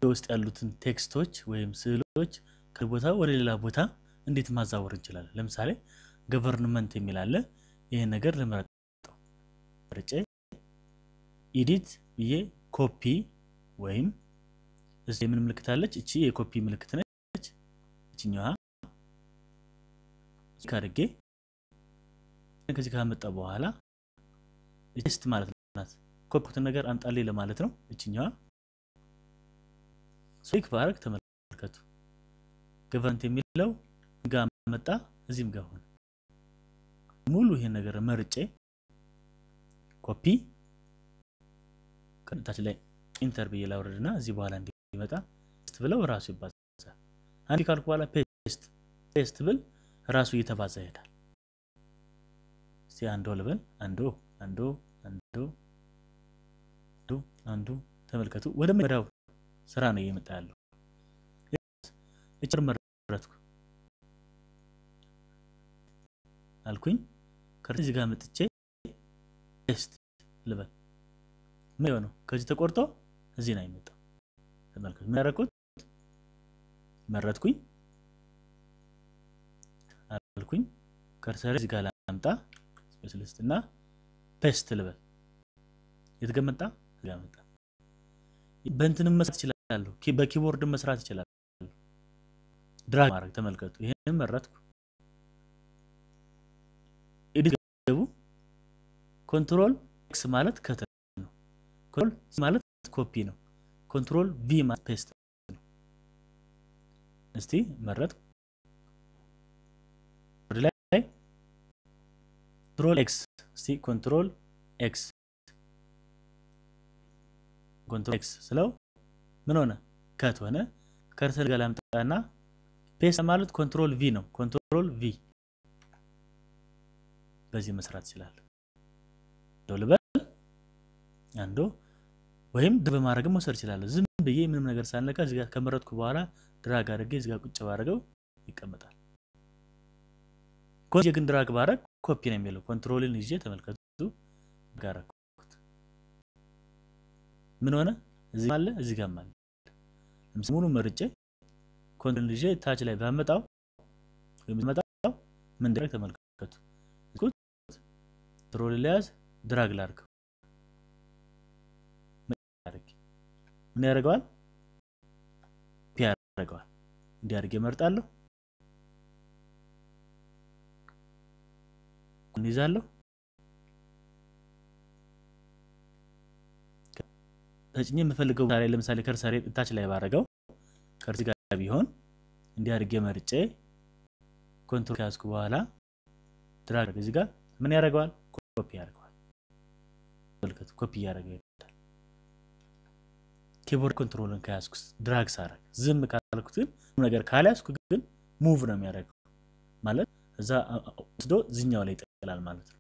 ውስጥ ያሉትን text ኦች ወይም ስዕሎች ከቦታ ወደ ሌላ ቦታ እንዴት ማዛወር እንችላለን? ለምሳሌ government የሚል አለ። ይሄን ነገር ልምረጠው። መርጬ edit ብዬ ኮፒ ወይም እዚህ የምን ምልክት አለች? እቺ የኮፒ ምልክት ነች። እቺኛዋ ካርጌ ከዚህ ካመጣ በኋላ paste ማለት ናት። ኮፒውን ነገር አምጣልኝ ለማለት ነው። እቺኛዋ click ባረግ ተመልከቱ። government የሚለው ጋር መጣ፣ እዚህም ጋር ሆነ። ሙሉ ይሄን ነገር መርጬ ኮፒ ከታች ላይ enter ብዬ ላውርድና እዚህ በኋላ እንዲመጣ paste ብለው ራሱ ይባዛል። አንድ ካልኩ በኋላ paste paste ብል ራሱ እየተባዛ ይሄዳል። እስቲ አንዶ ልበል። አንዶ አንዶ አንዶ አንዶ አንዶ ተመልከቱ። ወደ መጀመሪያው ስራ ነው እየመጣ ያለው። እጭር መረጥኩ አልኩኝ። ከዚህ ጋር መጥቼ paste ልበል። ምን የሆነው ከዚህ ተቆርጦ እዚህ ነው የመጣው። ተመልከቱ። ምን ያደረኩት መረጥኩኝ አልኩኝ። cursor እዚህ ጋር ላምጣ space ልስጥና paste ልበል። የት ጋር መጣ? እዚህ ጋር መጣ። በእንትንም መስራት እችላለሁ፣ በ keyboard መስራት እችላለሁ። drag ማድረግ ተመልከቱ። ይሄን መረጥኩ። edit ገቡ። control X ማለት cut ነው። control C ማለት ኮፒ ነው። control V ማለት paste ነው። እስቲ መረጥኩ። ወደ ላይ control X እስቲ control X control X ስለው ምን ሆነ? cut ሆነ። cursor ጋር ላምጣና paste ማለት control V ነው። control V በዚህ መስራት ይችላል። ልበል አንዶ ወይም drag በማድረግም መውሰድ እችላለሁ። ዝም ብዬ ምንም ነገር ሳልነካ እዚህ ጋር ከመረጥኩ በኋላ drag አድርጌ እዚህ ጋር ቁጭ ባደርገው ይቀመጣል። ኮፒ ግን drag ባረግ ኮፒ ነው የሚለው። control ን ይዤ ተመልከቱ ጋረኩት። ምን ሆነ? እዚህ አለ እዚህ ጋርም አለ። ለምሳሌ ሙሉ መርጬ control ይዤ ታች ላይ ባመጣው ወይም መጣው ምን drag ተመልከቱ። control ሊያዝ drag ላድርገው ምን ያደርገዋል? ፒ ያደርገዋል። እንዲህ አድርጌ እመርጣለሁ፣ እንይዛለሁ። ተጭኜ የምፈልገው ላይ ለምሳሌ cursor ኤ ታች ላይ ባረገው cursor ጋር ቢሆን እንዲህ አድርጌ መርጬ control ከያዝኩ በኋላ drag እዚህ ጋር ምን ያደርገዋል? ኮፒ ያደርገዋል። ተመልከቱ፣ ኮፒ ያደርገዋል። keyboard control ን ከያዝኩ drag ሳረግ፣ ዝም ካልኩት ግን ነገር ካልያዝኩ ግን move ነው የሚያደርገው፣ ማለት እዛ ወስዶ ዝኛው ላይ ይጥላል ማለት ነው።